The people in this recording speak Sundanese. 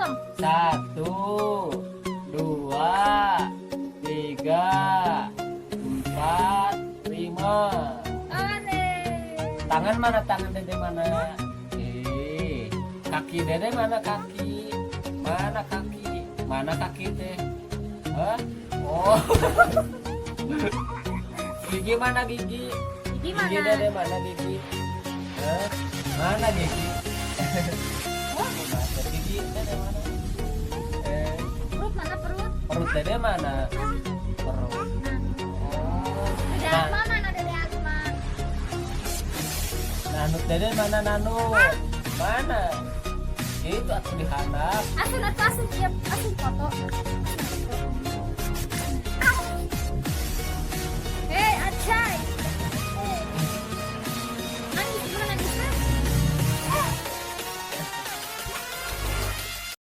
Belum. Satu, dua, tiga, empat, lima. Aneh. Tangan mana, tangan Dede mana? Eh, kaki Dede mana, kaki? Mana kaki? Mana kaki teh? Hah? Oh. Gigi mana gigi? Gigi Gigi mana? Dede mana gigi? Hah? Mana gigi? Oh, Mana gigi Dede mana? Eh, perut mana perut? Perut Dede mana? Perut. Nah, Oh. Dede Nah, Asma mana, Dede Asma? Nanut Dede mana nanut? Mana? Itu atuh di handap. Asun atau asun, iya, asun foto.